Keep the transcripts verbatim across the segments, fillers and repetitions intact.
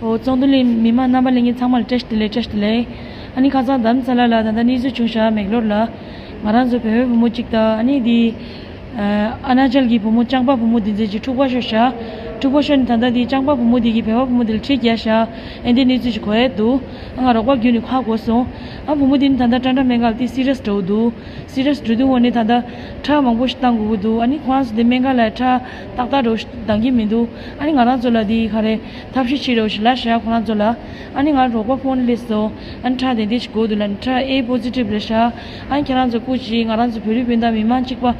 ཨོ་ཙོང་ཏུ་ལི་མི་མང་རྣམ་པ་ལྷན་རྒྱས་ཚང་མ་ལ་བཀྲ་ཤིས་བདེ་ལེགས། བཀྲ་ཤིས་བདེ་ལེགས། ཨ་ནི་ཁ་སང་དྷ་རམ་ས་ལ་ལ་ད་ལྟ་གནས་ཚུལ་བྱུང་ཤག་མེག་ལོར་ལ། ང་རང་ཚོ་བོད་པའི་བུ་མོ་གཅིག་དང་ཨ་ནི་དེ་ཨ་ན་ཅལ་གྱི་བུ་མོ་ལྕང་པ་བུ་མོ་དེ་ཚོས་ཀྱི་འཁྲུག་པ་ཤོར་ཤག་འཁྲུག་པ་ཤོར་ནས་ད་ལྟ་དེ་ལྕང་པ་བུ་མོ་དེ་གིས་བོད་པ་བུ་མོ་དེ་ལ་གྲི་བརྒྱབ་ཤག་ཨེ་འདི་གནས་ཚུལ་ཞིག་གོ་ཡས་འདུག་ཨ་ང་རོགས་པ་བརྒྱུད་ནས་ཁ་གོ་སོང་། ཨ་བུ་མོ་དེ་ནི་ད་ལྟ་ཀྲང་ཀྲང་སྨན་ཁང་ལ་དེ་སི་རི་ཡས་འགྲོ་གི་འདུག་སི་རི་ཡས་འགྲོ་དུས་འོ་ནི་ད་ལྟ་ཁྲག་མང་པོ་ཞིག་བཏང་དགོས་ཀྱི་འདུག་ཨ་ནི་ཁོ་རང་ཚོ་དེ་སྨན་ཁང་ལ་ཁྲག་ཏག་ཏག་འགྲོ་ཞིག་བཏང་གི་མི་འདུག་ཨ་ནི་ང་རང་ཚོ་ལ་དེ་ག་རེ་ཐབས་ཤེས་བྱེད་རོགས་ཞེས་ལབ་ཤག་ཁོ་རང་ཚོ་ལ། ཨ་ནི་ང་རོགས་པ་ཕོན་སླེབས་སོང་། ཨ་ནི་ཁྲག་དེ་འདྲ་ཞིག་དགོས་འདུག་ལབ་ནས་ཁྲག་ཨེ་པོ་སི་ཊིབ་རེད་ཤག་ཨ་ནི་ཁྱེད་རང་ཚོ་སྐུ་མཁྱེན། ང་རང་ཚོ་བོད་རིགས་སྤུན་ཟླ་མི་མང་གཅིག་པ་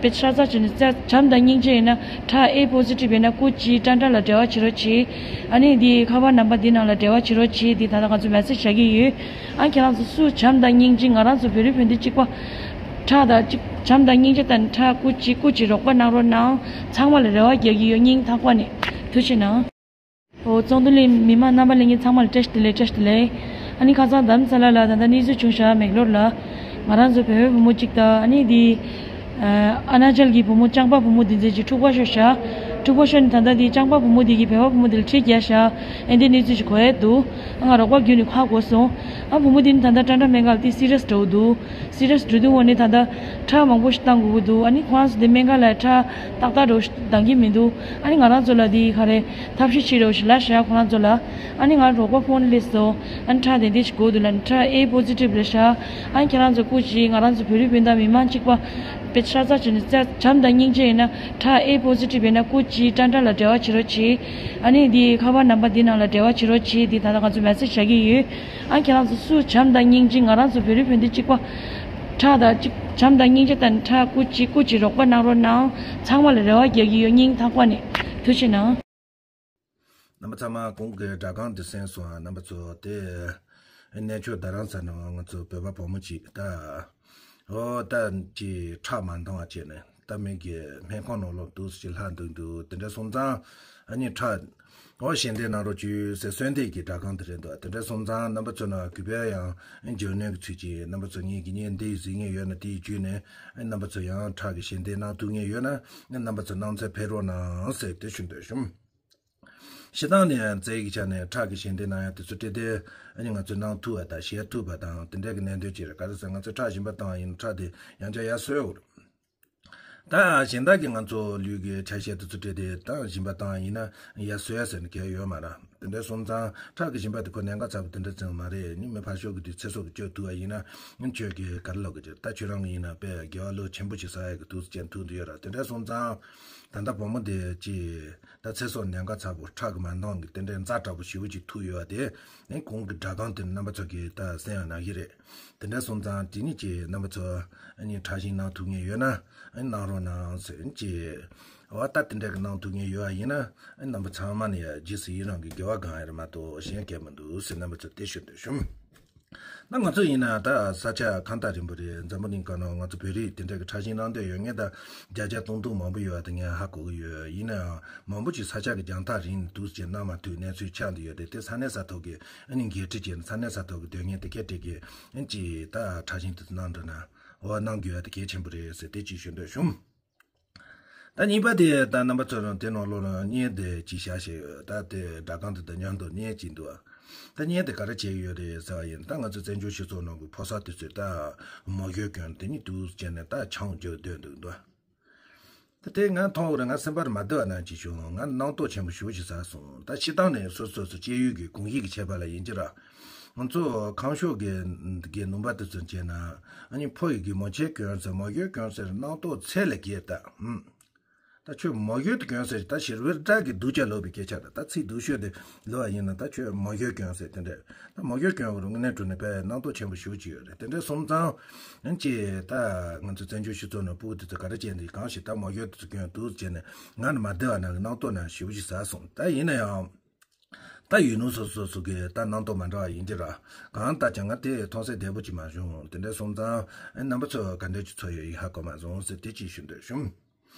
དཔེ་ཧྲག་ཙག་བྱས་ནས་བྱམས་དང་སྙིང་རྗེ་ཡིན་ན་ཁྲག་ཨེ་པོ་སི་ཊིབ་ཡིན་ན་སྐུ་མཁྱེན་ཀྲང་ཀྲང་ལ་འབྲེལ་བ་བྱེད་རོགས་བྱེད། ཨ་ནི་འདི་ཁ་པར་ནམ་བར་འདི་ནང་ལ་འབྲེལ་བ་བྱེད་རོགས་བྱེད། འདི་ད་ལྟ་ང་ཚོ་མེ་སེ་ཇི་བཞག་གི་ཡོད། ཨ་ཁྱེད་རང་ཚོ་སུ་བྱམས་དང་སྙིང་རྗེ། ང་རང་ཚོ་བོད་རིགས་སྤུན་ཟླ་གཅིག་པ་ཁྲག་དང་གཅིག་བྱམས་དང་སྙིང་རྗེ་དང་ཁྲག་སྐུ་མཁྱེན་སྐུ་མཁྱེན་རོགས་པ་གནང་རོགས་གནང་། ཚང་མ་ལ་རེ་བ་རྒྱག་གི་ཡོད། སྙིང་ཐག་པ་ནས་ཐུགས་རྗེ་གནང་། ཨོ་ཙོང་ཏུ་ལི་མི་མང་རྣམ་པ་ལྷན་རྒྱས་ཚང་མ་ལ་བཀྲ་ཤིས་བདེ་ལེགས། བཀྲ་ཤིས་བདེ་ལེགས། ཨ་ནི་ཁ་སང་དྷ་རམ་ས་ལ་ལ་ད་ལྟ་གནས་ཚུལ་བྱུང་ཤག་མེག་ལོར་ལ། ང་རང་ཚོ་བོད་པའི་བུ་མོ་གཅིག་དང་ཨ་ནི་དེ་ཨ་ན་ཅལ་གྱི་བུ་མོ་ལྕང་པ་བུ་མོ་དེ་ཚོས་ཀྱི་འཁྲུག་པ་ཤོར་ཤག་འཁྲུག་པ་ཤོར་ནས་ད་ལྟ་དེ་ལྕང་པ་བུ་མོ་དེ་གིས་བོད་པ་བུ་མོ་དེ་ལ་གྲི་བརྒྱབ་ཤག་ཨེ་འདི་གནས་ཚུལ་ཞིག་གོ་ཡས་འདུག་ཨ་ང་རོགས་པ་བརྒྱུད་ནས་ཁ་གོ་སོང་། ཨ་བུ་མོ་དེ་ནི་ད་ལྟ་ཀྲང་ཀྲང་སྨན་ཁང་ལ་དེ་སི་རི་ཡས་འགྲོ་གི་འདུག་སི་རི་ཡས་འགྲོ་དུས་འོ་ནི་ད་ལྟ་ཁྲག་མང་པོ་ཞིག་བཏང་དགོས་ཀྱི་འདུག་ཨ་ནི་ཁོ་རང་ཚོ་དེ་སྨན་ཁང་ལ་ཁྲག་ཏག་ཏག་འགྲོ་ཞིག་བཏང་གི་མི་འདུག་ཨ་ནི་ང་རང་ཚོ་ལ་དེ་ག་རེ་ཐབས་ཤེས་བྱེད་རོགས་ཞེས་ལབ་ཤག་ཁོ་རང་ཚོ་ལ། ཨ་ནི་ང་རོགས་པ་ཕོན་སླེབས་སོང་། ཨ་ནི་ཁྲག་དེ་འདྲ་ཞིག་དགོས་འདུག་ལབ་ནས་ཁྲག་ཨེ་པོ་སི་ཊིབ་རེད་ཤག་ཨ་ནི་ཁྱེད་རང་ཚོ་སྐུ་མཁྱེན། ང་རང་ཚོ་བོད་རིགས་སྤུན་ཟླ་མི་མང་གཅིག་པ་དཔེ་ཧྲག་ཙག་བྱས་ནས་བྱམས་དང་སྙིང་རྗེ་ཡིན་ན་ཁྲག་ཨེ་པོ་སི་ཊིབ་ཡིན་ན་སྐུ་མཁྱེན་ཀྲང་ཀྲང་ལ་འབྲེལ་བ་བྱེད་རོགས་བྱེད། ཨ་ནི་འདི་ཁ་པར་ནམ་བར་འདི་ནང་ལ་འབྲེལ་བ་བྱེད་རོགས་བྱེད། འདི་ད་ལྟ་ང་ཚོ་མེ་སེ་ཇི་བཞག་གི་ཡོད། ཨ་ཁྱེད་རང་ཚོ་སུ་བྱམས་དང་སྙིང་རྗེ། ང་རང་ཚོ་བོད་རིགས་སྤུན་ཟླ་གཅིག་པ་ཁྲག་དང་གཅིག་བྱམས་དང་སྙིང་རྗེ་དང་ཁྲག་སྐུ་མཁྱེན་སྐུ་མཁྱེན་རོགས་པ་གནང་རོགས་གནང་། ཚང་མ་ལ་རེ་བ་རྒྱག་གི་ཡོད། སྙིང་ཐག་པ་ནས་ཐུགས་རྗེ་གནང་། རྣམ་པ་ཚང་མ་གོང་གི་སྒྲ་གང་དེ་གསན་སོང་ཨ། རྣམ་པ་ཚོ་དེ་གནས་མཆོག་རྡ་རམ་ས་ལ་ང་ཚོ་བོད་པ་བུ་མོ་གཅིག་ད་ཨོ་ད་ཅི་ཁྲག་མ་འདང་བ་བྱས་ནས་ད་མི་གི་སྨན་ཁང་ནང་ལོགས་འདུག་སེ་ལྷག་འདུག་འདུག་དེ་འདྲ་སོང་ཙང་ཨ་ནི་ཁྲག་ཨོ་ཞལ་འདེབས་གནང་རོགས་བྱོས་ཟེར་གསོལ་འདེབས་ཀྱི་སྒྲ་གང་དེ་རེད་འདུག་དེ་འདྲ་སོང་ཙང་རྣམ་པ་ཚོ་ནང་གུས་པས་ཡང་རྒྱུས་ལོན་གྱི་ཚུལ་གྱིས་རྣམ་པ་ཚོ་ངེད་ཀྱི་གཉེན་འདི་ཡི་གཟིགས་ངེས་ཡོད་ན་དེའི་བརྒྱུད་ནས་རྣམ་པ་ཚོ་ཡང་ཁྲག་གི་ཞལ་འདེབས་གནང་ཐུབ་ངེས་ཡོད་ན་རྣམ་པ་ཚོ་གནང་འཚལ་ཕེབས་རོགས་གནང་ཟེར་དེ་ཞུ་འདོད་བྱུང་། སྤྱིར་བཏང་ནས་རྩལ་གྱི་ཆ་ནས་ཁྲག་གི་ཞལ་འདེབས་གནང་ཡ་དེ་ཚོ་སྤྲད་དེ་ཨ་ནི་ང་ཚོས་གནང་ཐུབ་པ་དང་བཞེས་ཐུབ་པ་དང་དེ་འདྲ་གི་གནད་དོན་ཅིག་རེད། ག་རེ་ཟེར་ང་ཚོས་ཁྲག་སྦྱིན་པ་བཏང་བ་ཡིན་ན་ཁྲག་དེ་ཡང་བསྐྱར་ཡར་གསོས་ཡོད་རེད། ད་གཞན་དག་གི་ང་ཚོ་ལུས་ཀྱི་ཆ་ཤས་དེ་ཚོ་སྤྲད་དེ་ད་སྦྱིན་པ་བཏང་བ་ཡིན་ན་ཡར་གསོས་ཡ་ཟེར་ནས་གལ་ཡོད་མ་རེད། དེ་འདྲ་སོང་ཙང་ཁྲག་གི་སྦྱིན་པ་དེ་ཁོ་གནད་འགག་ཚ་པོ་དེ་འདྲ་ཙམ་མ་རེད། ནི་མི་ཕར་ཕྱོགས་ཀྱི་དུས་ཚེ་སྲོག་གི་སྐྱོབ་ཐུབ་པ་ཡིན་ན་ཁྱོད་ཀྱི་ག་རེ་ལབ་དགོས་ཀྱི་ད་ཁྱོད་རང་གི་ཡིན་ན་དཔེ་དགེ་བ་ལོ་ཆེན་པོ་ཞིག་བསགས་ཡ་གི་དུས་ཚོད་ཅན་ཐུག་འདི་ཡོད་ར། དེ་འདྲ་སོང་ཙང་ད་ལྟ་བུ་མོ་དེ་ཅི། ད་ཚེ་སྲོག་གནད་འགག་ཚ་པོ་ཁྲག་གི་མ་འདང་གི་དེ་འདྲའི་ཛ་དྲག་པོ་ཞེ་པོ་ཅིག་ཐུག་ཡོད་པ་དེ་ནི་གོང་གི་སྒྲ་གང་དེ་རྣམ་པ་ཚོ་གིས་ད་གསན་ཡང་གནང་གི་རེད། དེ་འདྲ་སོང་ཙང་དེ་ནི་ཅི་རྣམ་པ་ཚོ་ཨ་ནི་ཁྲག་ཤིང་གནང་ཐུབ་མཁན་ཡོད་ན་ཨ་ནི་གནང་རོགས་གནང་ཟེར་ཅི། འོ་ད་དེ་འདྲ་གི་གནང་ཐུབ་མཁན་ཡོད་པ་ཡིན་ན་ཨ་ནི་རྣམ་པ་ཚང་མ་ནི་ཡ་རྗེས་སུ་ཡི་རང་གི་དགེ་བ་གང་ཡོད་རེད་མ་གཏོགས་གཞན་གལ་མི་འདུག་ཟེར་རྣམ་པ་ཚོ་དེ་ཞུ་འདོད་བྱུང་། ད་ང་ཚོ་ཡིན་ན་ད་ས་ཆ་གང་ལྟར་རིང་པོ་རེད། འཛམ་བུ་གླིང་སྒང་ནང་ང་ཚོ་བོད་རིགས་དེ་འདྲ་གི་ཁྲག་ཤིང་གནང་འདོད་ཡོད་མཁན་ད་བརྒྱ་ཆ་སྟོང་སྟོང་མང་པོ་ཡོད་པ་དེ་ངས་ཧ་གོ་གི་ཡོད། ཡིན་ནའང་མང་པོ་ཅིག་ས་ཆ་གི་རྒྱང་ཐག་རིང་ནས་འདུག་ཅེས་གནང་མ་ཐུབ་གནས་ཚུལ་ཆགས་འདི་ཡོད་དེ། དེ་ས་གནས་ས་ཐོག་གི་ཨ་ནི་འགན་འཁྲི་བྱས་ནས་ས་གནས་ས་ཐོག་གི་དོན་གཉེར་དེ་གས་དེ་གས་ཨ་ནི་ཅིག་ད་ཁྲག་ཤིང་དེ་ཚོ་གནང་འགྲོ་ན་འོ་གནང་དགོས་ཡ་དེ་གལ་ཆེན་པོ་རེད་ཟེར་དེ་ཅིག་ཞུ་འདོད་བྱུང་། ད་གཉིས་པ་དེ་ད་རྣམ་པ་ཚོ་རང་དེ་ནང་ལོགས་ལ་བརྙན་དེ་ཅིག་བཞག་བཞག་ཡོད། ད་དེ་སྒྲ་གང་དེ་དང་མཉམ་དུ་བརྙན་ཅིག་འདུག་ད་བརྙན་དེ་ག་རེ་བྱས་ཡོད་རེད་ཟེར་བ་ཡིན་ད་ང་ཚོ་བཙན་བྱོལ་སྤྱི་ཚོགས་ནང་གི་ཕོ་གསར་དེ་ཚོས་ད་མོ་གཞི་གྱོན་དེ་ཉིད་དུ་བྱས་ནས་ད་ཆང་རྒྱག་སྡོད་འདུག་འདུག་ད་དེ་ང་མཐོང་བར་ང་སེམས་པར་མ་བདེ་བ་ནང་ཅིག་བྱུང་། ང་སྣང་དོགས་ཆེན་པོ་ཞེ་པོ་ཞིག་ཟ་སོང་། ད་སྤྱིར་བཏང་ནས་སོ་སོ་སོ་སྐྱེ་ཡུལ་གྱི་གོམས་གཤིས་ཀྱི་ཁྱད་པར་ལ་ཡིན་གྱི་ར། ང་ཚོ་ཁམས་ཕྱོགས་ཀྱི་གི་ནུས་པ་དེ་ཚོ་བྱས་ན་ཨ་ནི་ཕོ་ཡི་གི་མོ་ཆེ་གྱོན་ཟེར་མོ་གཞི་གྱོན་ཟེར་སྣང་དོགས་ཚད་ལས་བརྒལ་ད། ཧུམ། ད་ཁྱོད་མོ་གཞི་དེ་གྱོན་ཟེར་ད་ཞེ་པོ་སྒྲ་གི་སྡུག་ཅག་ལོག་པའི་སྐད་ཆ་རེད། ད་ཚིག་སྡུག་ཤོས་དེ་ལོག་པ་ཡིན་ན་ད་ཁྱོད་མོ་གཞི་གྱོན་ཟེར་དེ་འདྲ། ད་མོ་གཞི་གྱོན་བ་རུ་དངོས་གནས་དྲང་གནས་དཔེ་སྣང་དོགས་ཆེན་པོ་ཞེ་པོ་ཅིག་ཡོད་རེད། དེ་འདྲ་སོང་ཙང་ཨ་ནི་ཅི་ད་ང་ཚོ་བཙན་བྱོལ་སྤྱི་ཚོགས་ནང་སྤུ་གུ་དེ་ཚོ་ག་རེ་བྱས་ནས་གང་ཞིག་ད་མོ་གཞི་དེ་ཚོ་གྱོན་འདུག་བྱས་ནས་ང་ནི་མ་བདེ་བ་ནང་གི་སྣང་དོགས་ནང་ཞེ་པོ་ཅིག་ཟ་སོང་། ད་ཡིན་ན་ཡང་ད་ཡུལ་ལུང་སོ་སོ་སོ་གི་ད་སྣང་དོགས་མ་འདྲ་བ་ཡིན་གྱི་ར། གང་ལྟར་ཀྱང་ང་དེ་མཐོང་ས་བདེ་པོ་ཅིག་མ་བྱུང་། དེ་འདྲ་སོང་ཙང་ཨ་རྣམ་པ་ཚོ་ག་འདྲ་ཅིག་ཚོར་ཡོད་ཡིན་ཧ་གོ་མ་སོང་ཟེར་དེ་ཅིག་ཞུ་འདོད་བྱུང་།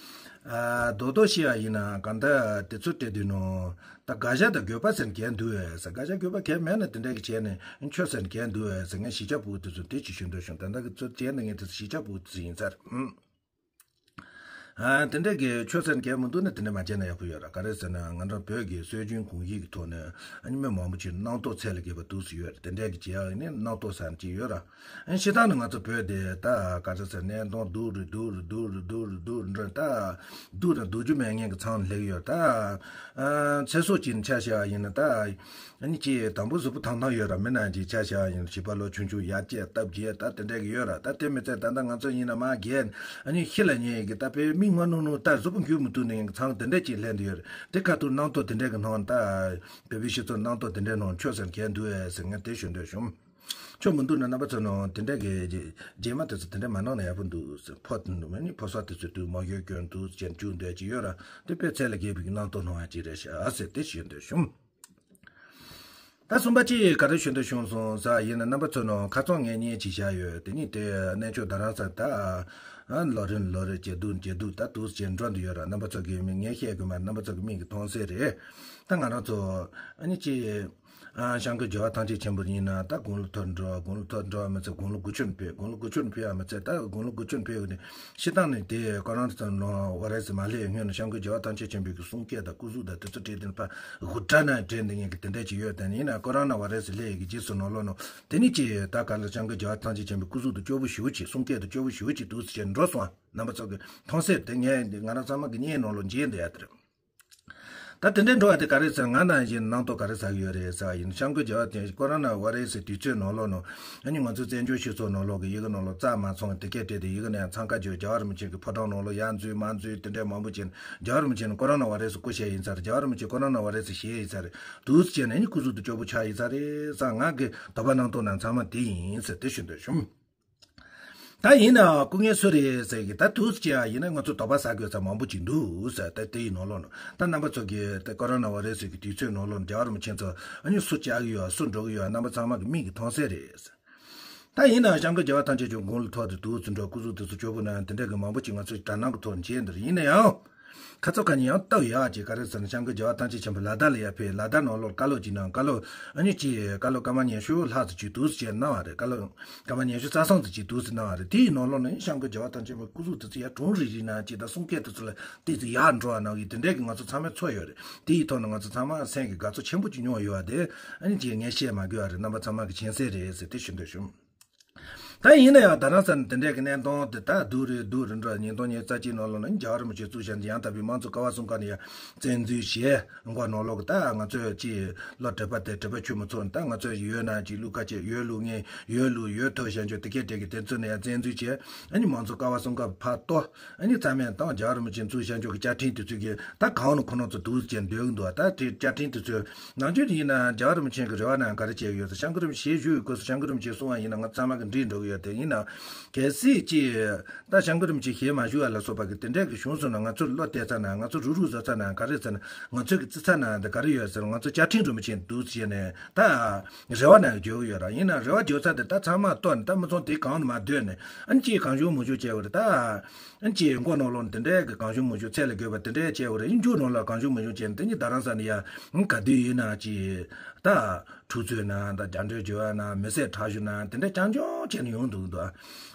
ཨ་རྡོག་རྡོག་བཤད་པ་ཡིན་ན་གང་ལྟར་དེ་ཚོ་སྤྲད་དུས་ནོ། ད་དགག་བྱ་དང་དགོས་པ་ཟེར་ནས་གལ་འདུག་ཨེ་ཟེར། དགག་བྱ་དགོས་པ་གལ་མེད་ན་དེ་འདྲ་གི་བྱས་ནས་ཆོས་ཟེར་ནས་གལ་འདུག་ཨེ་ཟེར། ངས་གཞིས་ཆགས་ཕྲུ་གུ་དེ་ཚོ་དེ་ཅིག་ཞུ་འདོད་བྱུང་། ད་ལྟ་གི་ཚོ་བྱས་ན་ངས་དེ་ཚོ་གཞིས་ཆགས་ཕྲུ་གུ་དེ་ཚོ་ཡིན་ཚར། ཨུམ། ཨ་དེ་འདྲས་ཀྱི་ཆོས་ཟེར་མཁན་མི་འདུག་ན། དེ་འདྲས་མ་བྱས་ན་ཡག་པོ་ཡོད་ར། ག་རེ་ཟེར་ན་ང་རང་བོད་ཀྱི་སྲོལ་རྒྱུན་གོམས་གཤིས་ཀྱི་ཐོག་ནས་ཨ་ནི་མི་མང་པོ་ཅིག་སྣང་དོགས་ཚད་ལས་བརྒལ་བ་འདུག་སེ་ཡོད་རེད། དེ་འདྲས་ཀྱི་བྱེད་ཡག་ནི་སྣང་དོགས་ཟེར་ཅིག་ཡོད་ར། ཨ་ནི་སྤྱིར་བཏང་ནི་ང་ཚོ་བོད་དེ་ད་ག་རེ་ཟེར། གནས་སྟངས་སྡུག་རུ་སྡུག་རུ་སྡུག་རུ་སྡུག་རུ་སྡུག་རུ་འགྲོ། ད་སྡུག་དང་སྡུག་རྒྱུ་མེད་མཁན་གྱི་མཚམས་སླེབས་ཡོད་ད། ཨ་ཚེ་སྲོག་ཅིག་ཆ་བཞག་ཡིན་ན་ད། ཨ་ནི་ཅིག་དང་པོ་གཟུགས་པོ་ཐང་ཐང་ཡོད་ར། མི་ནང་ཅིག་ཆ་བཞག་ཡིན་ན་བྱིས་པ་ལོ་ཆུང་ཆུང་ཡར་སྐྱེས་སྟབས་རྒྱས་ད་དེ་འདྲས་ཀྱི་ཡོད་ར། ད་དེ་མི་ཚད་ད་ལྟ་ང་ཚོ་ཡིན་ན་མ་རྒས་ཨ་ནི་ཤི་ལ་ཉེ་གི་ད་དཔེ་མིག་སྔོ་ནུག་ནུག་ད་གཟུགས་པོ་འགུལ་མི་ཐུབ་ནས་ཡིན་གི་མཚམས་དེ་འདྲས་ཅིག་སླེབས་འདི་ཡོད་ར། དེ་ཁ་ཐུག་སྣང་དོགས་དེ་འདྲས་ཀྱི་སྣང་ད་བོད་པའི་སྤྱི་ཚོགས་སྣང་དོགས་དེ་འདྲས་སྣང་ཆོས་ཟེར་མཁན་འདུག་ཨེ་ཟེར་ངས་དེ་ཞུ་འདོད་བྱུང་། ཆོས་མི་འདུག་ན་རྣམ་པ་ཚོ་ནང་དེ་འདྲས་ཀྱི་རྗེས་མ་དེ་ཚོ་དེ་འདྲས་མ་གནང་ན་ཡག་པོ་འདུག་ཟེར། ཕོ་དེ་འདུག་མ་ནི་ཕོ་གསར་དེ་ཚོ་དུས་མ་ཡོད་སྐྱོན་འདུག་ཅན་བཅུག་འདོད་ཀྱི་ཡོད་ར། དེ་དཔེ་ཚད་ལས་བརྒལ་བའི་སྣང་དོགས་སྣང་བ་ཅིག་རེད་ཤག་ཨ་ཟེར་དེ་ཞུ་འདོད་བྱུང་། ད་གསུམ་པ་གཅིག་ག་རེ་ཞུ་འདོད་བྱུང་སོང་ཟེར་ཡིན་ན། རྣམ་པ་ཚོ་ནང་ཁ་རྩང་ངས་བརྙན་ཅིག་བཞག་ཡོད། དེ་ནི་དེ་གནས་མཆོག་རྡ་རམ་ས་ད་ལོ་རེ་ལོ་རེ་ཇེ་སྡུག་ཇེ་སྡུག་ད་དུས་ཇེ་འགྲོ་འདི་ཡོད་ར། རྣམ་པ་ཚོ་གི་མི་ངས་བཤད་དགོས་མ་རེད། རྣམ་པ་ཚོ་གི་མིག་གིས་མཐོང་གསལ་རེད། ད་ང་རང་ཚོ་ཨ་ནི་ཅི་ཨ་སྐྱབས་མགོན་རྒྱལ་བ་ཐམས་ཅད་མཁྱེན་པ་ཡིན་ན་ད་དགུང་ལོ་མཐོ་འགྲོ་དགུང་ལོ་མཐོ་འགྲོ་མི་ཚད་དགུང་ལོ་དགུ་བཅུ་ཕེབས། དགུང་ལོ་དགུ་བཅུ་ཕེབས་ཡ་མི་ཚད་ད་དགུང་ལོ་དགུ་བཅུ་ཕེབས་ནས་ཤི་སྟངས་ནི་དེ་ཀོ་རོ་ན་ཚོ་ནང་བ་རེ་སི་མ་སླེབས་སྔོན་ནས་སྐྱབས་མགོན་རྒྱལ་བ་ཐམས་ཅད་མཁྱེན་པའི་གི་གསུང་སྐད་དང་སྐུ་གཟུགས་དང་དེ་ཚོ་བྲིས་དེ་ཕ་དགུ་དྲ་ན་བྲིས་འདི་ངེད་ཀྱི་དེ་འདྲས་ཅིག་ཡོད། དེ་ནི་ཡིན་ན་ཀོ་རོ་ན་བ་རེ་སི་སླེབས་ཡི་གི་རྗེས་སུ་ནང་ལོགས་ནང་དེ་ནི་ཅི་ད་ག་ལ་སྐྱབས་མགོན་རྒྱལ་བ་ཐམས་ཅད་མཁྱེན་པའི་སྐུ་གཟུགས་དང་སྐྱོ་པོ་ཞེ་པོ་ཅིག་གསུང་སྐད་དང་སྐྱོ་པོ་ཞེ་པོ་ཅིག་འདུག་ཟེར་འགྲོ་སོང་། རྣམ་པ་ཚོ་གི་མཐོང་གསལ་དེ་ངས་ང་རང་ཚང་མ་གི་བརྙན་ནང་ལོགས་མཇལ་འདི་ཡ་དེ་རེད། ད་དེ་འདྲའི་འགྲོ་བ་དེ་ག་རེ་ཟེར། ང་ནང་བཞིན་སྣང་དོགས་ག་རེ་ཟ་གི་ཡོད་རེད་ཟེར་བ་ཡིན་ན། སྐྱབས་མགོན་རྒྱལ་བ་དེ་ཀོ་རོ་ན་བ་རེ་སི་དུས་ཚོད་ནང་ལོགས་ནང་ཨ་ནི་ང་ཚོའི་བཙན་བྱོལ་སྤྱི་ཚོགས་ནང་ལོགས་ཀྱི་ཡི་གེ་ནང་ལོགས་རྩ་མ་ཚང་དེ་སྐད་བྲིས་ཏེ་ཡི་གེ་ནང་ཡང་འཚང་ཁ་བརྗོད། རྒྱལ་བ་རིན་པོ་ཆེ་གི་ཕོ་བྲང་ནང་ལོགས་ཡར་འཛུལ་མར་འཛུལ་དེ་འདྲའི་མང་པོ་བྱས་ནས། རྒྱལ་བ་རིན་པོ་ཆེ་ནི་ཀོ་རོ་ན་བ་རེ་སི་སྐུ་གཤེགས་ཡིན་ས་རེད། རྒྱལ་བ་རིན་པོ་ཆེ་ཀོ་རོ་ན་བ་རེ་སི་གཤེགས་ཡིན་ས་རེད། དུས་ཚོད་ནས་ཨ་ནི་སྐུ་གཟུགས་དེ་སྐྱོ་པོ་ཆགས་ཡིན་ས་རེད་ཟེར་ང་གི་དོགས་པ་སྣང་དོགས་ནང་ཚང་མ་དེ་ཡིན་ཟེར་དེ་ཞུ་འདོད་བྱུང་། ད་ཡིན་ནའང་སྐུ་ངལ་སུ་རེད་ཟེར་གི་ད་དུས་ཅི་ཡང་ཡིན་ན་ང་ཚོ་དོགས་པ་ཟ་དགོས་ས་མང་པོ་ཅིག་འདུག་ཟེར། ད་དེ་ཡི་ནང་ལོགས་ནང་ད་རྣམ་པ་ཚོ་གི་ད་ཀོ་རོ་ན་བ་རེ་སི་གི་དུས་ཚོད་ནང་ལོགས་ནང་རྒྱལ་བ་རིན་པོ་ཆེ་ཚོ་ཨ་ནི་སུ་བཅར་གི་ཡོད་སུ་འགྲོ་གི་ཡོད་རྣམ་པ་ཚང་མ་གི་མིག་གིས་མཐོང་གསལ་རེད་ཟེར། ད་ཡིན་ནའང་སྐྱབས་མགོན་རྒྱལ་བ་ཐམས་ཅད་མཁྱེན་དགུང་ལོ་མཐོ་དུས་དུས་ཚོད་འགྲོ་སྐུ་གཟུགས་དུས་ཚོད་སྐྱོ་པོ་ན་དེ་འདྲ་གི་མང་པོ་ཅིག་ང་ཚོ་དྲ་སྣང་གི་ཐོག་མཇལ་འདིར་ཡིན་ན་ཡང་། ཁ་ཚོ་ཁ་ཉིན་ཡང་སྟབས་ཡག་ཅིག་ག་རེ་ཟེར་ན་སྐྱབས་མགོན་རྒྱལ་བ་ཐམས་ཅད་མཁྱེན་པ་ལ་དྭགས་ལ་ཡར་ཕེབས། ལ་དྭགས་ནང་ལོགས་བཀའ་སློབ་ཅིག་གནང་། བཀའ་སློབ་ཨ་ནི་ཅིག་བཀའ་སློབ་སྐར་མ་ཉི་ཤུ་ལྷག་ཙམ་ཅིག་འདུག་སེ་བྱས་གནང་བ་རེད། བཀའ་སློབ་སྐར་མ་ཉི་ཤུ་རྩ་གསུམ་ཙམ་ཅིག་འདུག་སེ་གནང་བ་རེད། དེའི་ནང་ལོགས་ནས་སྐྱབས་མགོན་རྒྱལ་བ་ཐམས་ཅད་མཁྱེན་པ་སྐུ་གཟུགས་དེ་ཚོ་ཡར་གྲུང་རིང་རིང་ན་ཅིག་དང་གསུང་སྐད་དེ་ཚོ་ལ་ཏོག་ཙམ་ཡར་འགྲོ་བ་གནང་གི་དེ་འདྲས་ཀྱི་ང་ཚོ་ཚང་མས་ཚོར་ཡོད་རེད། དེའི་ཐོག་ནས་ང་ཚོ་ཚང་མ་སེམས་ཀྱི་དགའ་ཚོར་ཆེན་པོ་ཅིག་མྱོང་ཡོད་པ་དེ་ཨ་ནི་ཅིག་ངས་བཤད་མ་དགོས་པ་རེད། རྣམ་པ་ཚང་མ་གིས་མཁྱེན་གསལ་རེད་ཟེར་དེ་ཞུ་འདོད་བྱུང་། ད་ཡིན་ན་ཡང་རྡ་རམ་ས་ནས་དེ་འདྲས་ཀྱི་གནས་སྟངས་དེ་ད་སྡུག་རེད་སྡུག་རེད་འགྲོ། ཉིས་སྟོང་ཉི་ཤུ་རྩ་གཅིག་ནང་ལོགས་ན་རྒྱལ་བ་རིན་པོ་ཆེ་གཙོས་བྱས་ནས་ཡང་དག་པའི་དམངས་གཙོ་ཀ་བ་གསུམ་ཀ་ནས་ཡང་བཙན་འཛུལ་བྱས། མགོ་ནང་ལོགས་ཀྱི་ད་ང་ཚོས་ཅིག་ལོ་དྲུག་པ་དེ་དྲུག་པ་ཆུ་མོ་ཚོ་ད་ང་ཚོས་ཡོད་ན་ཅིག་བླུག་ཁ་ཅིག་ཡོད་བླུག་ངེས་ཡོད་བླུག་ཡོད་ཐོག་བཞག་འཇོག་དེ་སྐད་དེ་གི་དེ་ཚོ་ནས་ཡང་བཙན་འཛུལ་བྱས། ཨ་ནི་མང་གཙོ་ཀ་བ་གསུམ་ཀ་ཕར་གཏོར། ཨ་ནི་རྩ་མེད་བཏང་། རྒྱལ་བ་རིན་པོ་ཆེ་གཙོས་བྱས་འཇོག་གི་བཅའ་ཁྲིམས་དེ་ཚོ་གི་ད་གང་ནས་ཁོ་ན་ཚོ་འདུག་ཅེས་འདོད་ཀྱི་འདུག་ད་དེ་བཅའ་ཁྲིམས་དེ་ཚོ་ནང་ཆོས་དེ་ཡིན་ན་རྒྱལ་བ་རིན་པོ་ཆེ་གི་རེ་བ་ནང་ག་རེ་བྱས་ཡོད་ཟེར། སྐྱབས་མགོན་རིན་པོ་ཆེ་ཞུས་ཡོད་སྐོར་སོ། སྐྱབས་མགོན་རིན་པོ་ཆེ་གསུང་བ་ཡིན་ན་ང་ཚང་མ་གི་འགྲིག་འགྲོ་གི་ཡོད། དེ་ཡིན་ན་གལ་སྲིད་ཅིག་ད་སྐྱབས་མགོན་རིན་པོ་ཆེ་ཞལ་མ་བཞུགས་པ་ལ་སོགས་པ་གི་དེ་འདྲས་ཀྱི་བྱུང་སོང་ན་ང་ཚོ་བློ་གཏད་ཚར་ན་ང་ཚོ་རུག་རུག་བཟོ་ཚར་ན་ག་རེ་ཟེར་ན་ང་ཚོ་གི་རྩིས་ཚར་ན་འདི་ག་རེ་ཡོད་ཟེར། ང་ཚོ་བཅའ་ཁྲིམས་རིན་པོ་ཆེ་འདུག་ཟེར་ནས་ད་རེ་བ་ནང་བརྗོད་གི་ཡོད་ར། ཡིན་ན་རེ་བ་བརྗོད་ཚར་དེ་ད་ཚང་མ་གཏོར་ནས་ད་མི་ཚང་དེ་གང་དུ་མ་སྡོད་ནས་ཨ་ནི་ཅིག་གང་བྱུང་མང་བྱུང་བྱས་པ་རེད། ད་ཨ་ནི་ཅིག་མགོ་ནང་ལོགས་ནས་དེ་འདྲས་ཀྱི་གང་བྱུང་མང་བྱུང་ཚད་ལས་བརྒལ་བ་དེ་འདྲས་བྱས་པ་རེད། ཨ་ནི་མཇུག་ནང་ལ་གང་བྱུང་མང་བྱུང་བྱས་ནས་དེ་ནི་རྡ་རམ་ས་ནས་ཡ་ག་དུས་ཡིན་ན་ཅིག་ད་འཁྲུག་རྩོད་ན་ད་རྒྱ་འབྲེལ་བརྗོད་ན་མི་བསད་ཁྲག་ཞུ་ན་དེ་འདྲས་རྐྱང་རྐྱང་བྱས་ནས་ཡོང་འདུག་འདུག་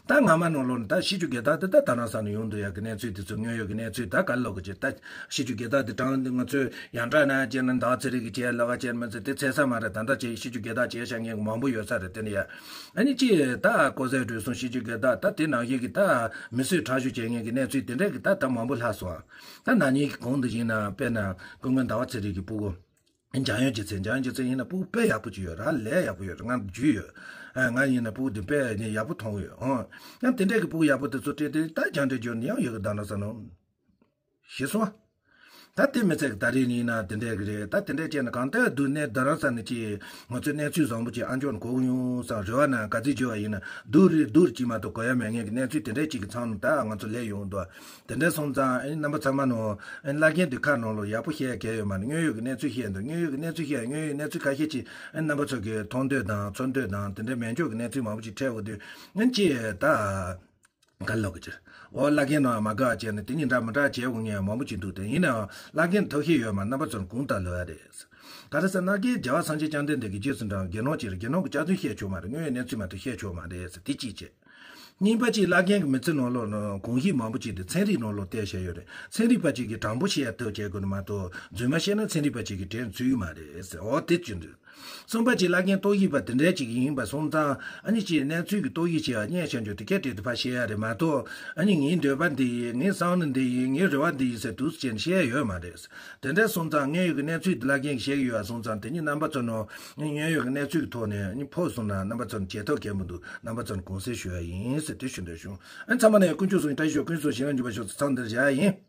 ད་སྔ་མ་ནང་ལོགས་ནས་ད་ཤི་བཅུག་སྒེར་བདག་དེ་ད་རྡ་རམ་ས་ནས་ཡོང་འདུག་ཡ་གི་གནས་ཚུལ་དེ་ཚོ་དངོས་ཡོད་ཀྱི་གནས་ཚུལ་ད་ག་ལོག་གི་ཅིག་ད་ཤི་བཅུག་སྒེར་བདག་དེ་དྲང་ང་ཚོས་ཡང་དྲག་ན་ཅེ་ན་ཟླ་བ་ཚེ་རིང་གི་ཅེ་ལོག་ག་ཅེ་མི་ཚེ་དེ་ཚེ་ས་མ་རེད། ད་ལྟ་ཅེ་ཤི་བཅུག་སྒེར་བདག་ཅེ་བཞག་མཁན་གི་མང་པོ་ཡོད་ས་རེད། དེ་ནི་ཡ་ཨ་ནི་ཅི་ད་ལྐོག་ཟ་འགྲོ་སོང་ཤི་བཅུག་སྒེར་བདག་ད་དེ་ནང་བཞིན་གི་ད་མི་གསོད་ཁྲག་ཞུ་བྱེད་མཁན་གི་གནས་ཚུལ་དེ་འདྲས་གི་ད་ད་མང་པོ་ལྷག་སོང་། ད་ན་ནིང་གི་གོང་དུ་ཡིན་ན་དཔེར་ན་སྐུ་ངོ་ཟླ་བ་ཚེ་རིང་གི་སྤུ་གུ། འཇམ་དབྱངས་རྒྱལ་མཚན། འཇམ་དབྱངས་རྒྱལ་མཚན་ཡིན་ན་སྤུ་གུ་དཔེ་ཡག་པོ་ཅིག་ཡོད་ར། ལས་ཡག་པོ་ཡོད་ར། ང་རྒྱུས་ཡོད། ཨ་ང་ཡིན་ན་སྤུ་གུ་འདི་དཔེ་ནི་ཡག་པོ་མཐོང་གི་ཡོད། ཨང་། ཡང་དེ་འདྲས་ཀྱི་སྤུ་གུ་ཡག་པོ་དེ་ཚོ་སྤྲད་དེ་ད་རྒྱ་འབྲེལ་བརྗོད་ནི་ཡང་ཡོད་གི་ད་ན་ས་ནོ། ཤེས་སོང་། ད་དེ་མི་ཚད་ཀྱི་ད་རེས་ནི་ཡིན་ན་དེ་འདྲས་ཀྱི་རེད། ད་དེ་འདྲས་བྱས་ན་གང་ལྟར་སྡུག་གནས་རྡ་རམ་ས་ནས་ཀྱི་ང་ཚོས་གནས་ཚུལ་བཟང་པོ་ཅིག་ཨ་འཇོག་ནས་གོ་གི་ཡོང་བསམ་རེ་བ་ན་ག་ཚོད་བརྗོད་པ་ཡིན་ན་སྡུག་རེད་སྡུག་ཅིག་མ་གཏོགས་གོ་ཡ་མེད་མཁན་གྱི་གནས་ཚུལ་དེ་འདྲས་ཅིག་གི་མཚམས་ནས་ད་ང་ཚོ་སླེབས་ཡོང་འདུག་དེ་འདྲ་སོང་ཙང་ཨེ་རྣམ་པ་ཚང་མ་ནང་ཨེ་བླ་རྒན་འདི་ཁ་ནང་ལ་ཡག་པོ་བཤད་གལ་ཡོད་མ་རེད། དངོས་ཡོད་ཀྱི་གནས་ཚུལ་བཤད་འདུག་དངོས་ཡོད་ཀྱི་གནས་ཚུལ་བཤད་དངོས་ཡོད་གནས་ཚུལ་ཁ་ཤས་ཅིག་ཨེ་རྣམ་པ་ཚོ་གི་མཐོང་འདོད་དང་ཚོར་འདོད་དང་དེ་འདྲ་མེད་འཇོག་གི་གནས་ཚུལ་མང་པོ་ཅིག་འཕྲད་འོང་དུས་ཨེ་ཅི་ད་ག་ལོག་གི་ཅིག་འོ་བླ་རྒན་ནང་མ་དགའ་བྱས་ནས་དེ་གཉིས་འདྲ་མི་འདྲ་བྱས་འོང་མཁན་མང་པོ་ཅིག་འདུག་དེ་ཡིན་ནའང་བླ་རྒན་ཐབས་ཤེས་ཡོད་མ་རྣམ་པ་ཚོར་དགོངས་དག་ལོས་རེད། ག་རེ་ཟེར་ན་རྒན་རྒྱལ་བ་སངས་རྒྱས་བཅོམ་ལྡན་འདས་ཀྱི་རྗེས་སུ་འབྲང་དགེ་སློང་ཅིག་རེད། དགེ་སློང་གི་སྐྱག་རྫུན་བཤད་ཆོག་མ་རེད། དངོས་ཡོད་གནས་ཚུལ་མ་གཏོགས་བཤད་ཆོག་མ་རེད་ཟེར་དེ་གཅིག་བྱས། གཉིས་པ་གཅིག་བླ་རྒན་གྱི་མི་ཚེ་ནང་ལོགས་ནང་གོམས་གཤིས་མང་པོ་ཅིག་དེ་ཚན་རིག་ནང་ལོགས་བལྟས་བཞག་ཡོད་རེད། ཚན་རིག་པ་ཅིག་གིས་དྲང་པོ་བཤད་ཡ་ཐབས་བྱེད་དགོས་ནི་མ་གཏོགས་རྫུན་མ་བཤད་ན་ཚན་རིག་པ་ཅིག་གིས་དྲན་ཚུལ་མ་རེད་ཟེར། འོ་དེ་བཅུད་འདུག་གསུམ་པ་གཅིག་བླ་རྒན་ཏོག་དབྱིབས་པ་དེ་འདྲ་ཅིག་ཡིན་པ་སོང་ཙང་ཨ་ནི་ཅིག་གནས་ཚུལ་གྱི་ཏོག་དབྱིབས་ཅིག་རྙེད་བྱ་རྒྱུ་དེ་སྐད་བྲིས་ཏེ་ཕར་བཤད་ཡ་རེད་མ་གཏོགས། ཨ་ནི་ངའི་འདོད་པ་འདི་ཡིན། ངའི་བསམ་བློ་འདི་ཡིན། ངའི་རེ་བ་འདི་ཡིན་ཟེར་འདུག་སེ་བྱས་ནས་བཤད་ཡ་ཡོད་མ་རེད། དེ་འདྲ་སོང་ཙང་དངོས་ཡོད་ཀྱི་གནས་ཚུལ་འདི་བླ་རྒན་གྱིས་བཤད་ཀྱི་ཡོད་པ་སོང་ཙང་དེ་ཉིད་རྣམ་པ་ཚོ་ནང་དངོས་ཡོད་ཀྱི་གནས་ཚུལ་གྱི་ཐོག་ནས་ཨ་ནི་ཕོག་སོང་ན་རྣམ་པ་ཚོ་ནས་བྱེད་ཐབས་གལ་མི་འདུག་རྣམ་པ་ཚོ་ནས་དགོངས་སེལ་ཞུ་ཡ་ཡིན་ཟེར་དེ་ཞུ་འདོད་བྱུང་། ཨ་ནི་ཚང་མ་ནས་དཀོན་མཆོག་གསུམ་གྱི་བཀྲ་ཤིས་ཤོག་ཀུན་གསུམ་ཞིང་ལ་འཇུག་པ་ཤོག་ཚང་འདིར་བཞག་ཡིན།